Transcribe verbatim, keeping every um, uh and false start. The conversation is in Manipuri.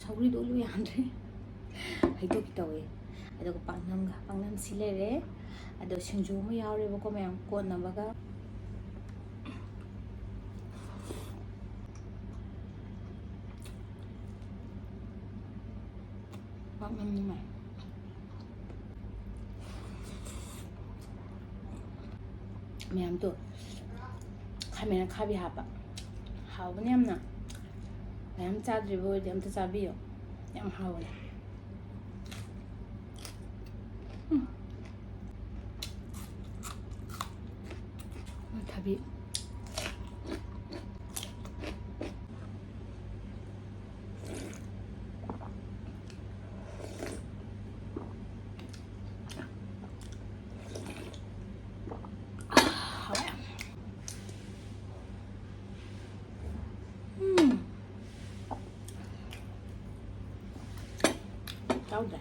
ꯁꯧꯒ꯭ꯔꯤꯗꯣ ꯎꯠꯂꯨ ꯌꯥꯗ꯭ꯔꯦ꯫ ꯍꯩꯗꯣꯛꯀꯦ ꯇꯧꯋꯦ꯫ ꯑꯗꯨꯒ ꯄꯥꯛꯅꯝꯒ, ꯄꯥꯛꯅꯝꯁꯤ ꯂꯩꯔꯦ꯫ ꯑꯗꯣ ꯁꯤꯡꯖꯨ ꯑꯃ ꯌꯥꯎꯔꯦꯕꯀꯣ, ꯃꯌꯥꯝ ꯀꯣꯠꯅꯕꯒ꯫ ꯄꯥꯛꯅꯝꯅꯤ ꯃꯥꯏ꯫ ꯃꯌꯥꯝꯗꯣ ꯈꯥꯃꯦꯟ ꯑꯈꯥꯕꯤ ꯍꯥꯞꯄ꯫ ꯍꯥꯎꯕꯅꯦ ꯌꯥꯝꯅ꯫ ꯃꯌꯥꯝ ꯆꯥꯗ꯭ꯔꯤꯕ ꯑꯣꯏꯔꯗꯤ ꯑꯝꯇ ꯆꯥꯕꯤꯌꯨ꯫ ꯌꯥꯝ ꯍꯥꯎꯕꯅꯦ꯫ ꯎꯝ꯫ ꯊꯕꯤ꯫ ꯎꯝ꯫ ꯌꯥꯎꯗ꯭ꯔꯦ꯫